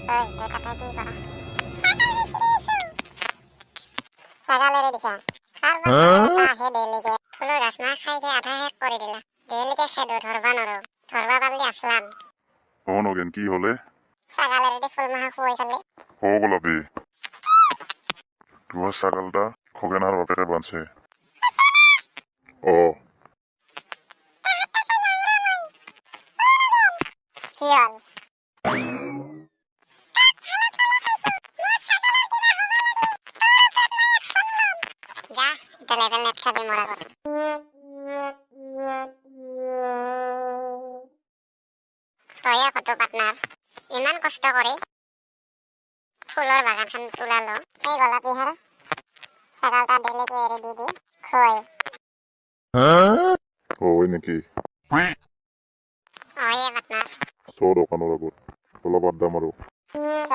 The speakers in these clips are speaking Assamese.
ঐ, তই তাতে কি কৰা? ছাগাল এৰি দিছা? কাৰবাৰ ছাগাল এটা আহে ডেইলিকে, ফুলৰ গাছ মাহ খাইকে আধা শেষ কৰি দিলা। ডেইলিকে খেদো, ধৰবা নৰো। ধৰবা পাৰলি আফলাম। অ নগেন, কি হলে? ছাগাল এৰি দি ফুল মাহা খুৱাই খালি। অ গোলাপী, তোমাৰ ছাগালটা খগেনাৰ বাপেকে বানছে। অ। কি হ'ল? যা, এতিয়া লেভেল নেট খাবি মোৰ আগত। তয়ে কতো পাৰ্টনাৰ, ইমান কষ্ট কৰি ফুলৰ বাগানখন তোলালো। এই গোলাপী হাৰ ছাগালটা ডেইলিকে এৰি দি দি খুৱাই। অ, হয় নেকি? অ, এই পাৰ্টনাৰ। চ, দোকানৰ আগত অলপ আড্ডা মাৰো। চ।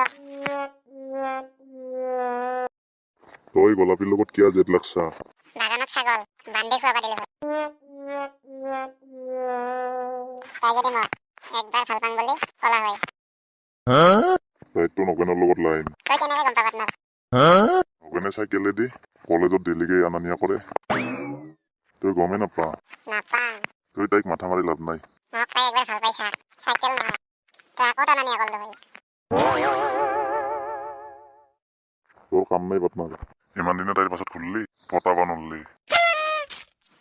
তই গোলাপীৰ লগত কিয় জেদ লাগছা? বাগানত ছাগল বান্ধি খুৱাবা দিলি হ'ল। তাই যদি মোক একবাৰ ভাল পাং বুলি কলা হয়। তাইতো নগেনৰ লগত লাইন। তই কেনেকে গম পা পাৰ্টনাৰ? নগেনে চাইকেলেদি কলেজত ডেইলিকে অনা নিয়া কৰে, তই গমেই নাপা। নাপাং। তই তাইক মাথা মাৰি লাভ নাই। মোক তাই একবাৰ ভাল পাইছা, চাইকেল নহয় ট্ৰাকত অনা নিয়া কৰিলো হয়। তোৰ কাম নাই পাটনাৰ। ইমান দিনে তাইৰ পাছত ঘূৰলি, পতাব নৰলি।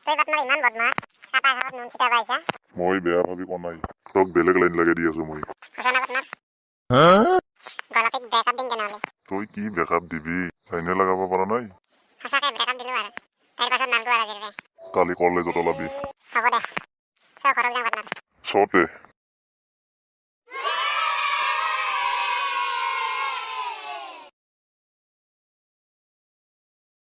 তই পাৰ্টনাৰ ইমান বদমাছ, কাটা ঘৰত নুন ছিটাব আহিছা। মই বেয়া ভাবি কোৱা নাই, তোক বেলেগ লাইন লগাই দি আছো মই। সঁচা না পাৰ্টনাৰ? গোলাপীক ব্ৰেকআপ দিম তেনেহ'লে। তই কি ব্ৰেকআপ দিবি? লাইনে লগাব পৰা নাই। সঁচাকে ব্ৰেকআপ দিলো আৰু তাইৰ পাছত নালগো আৰু আজিৰ। কালি কলেজত ওলাবি। হ'ব দে, চ, ঘৰত যাওঁ পাৰ্টনাৰ। চতে।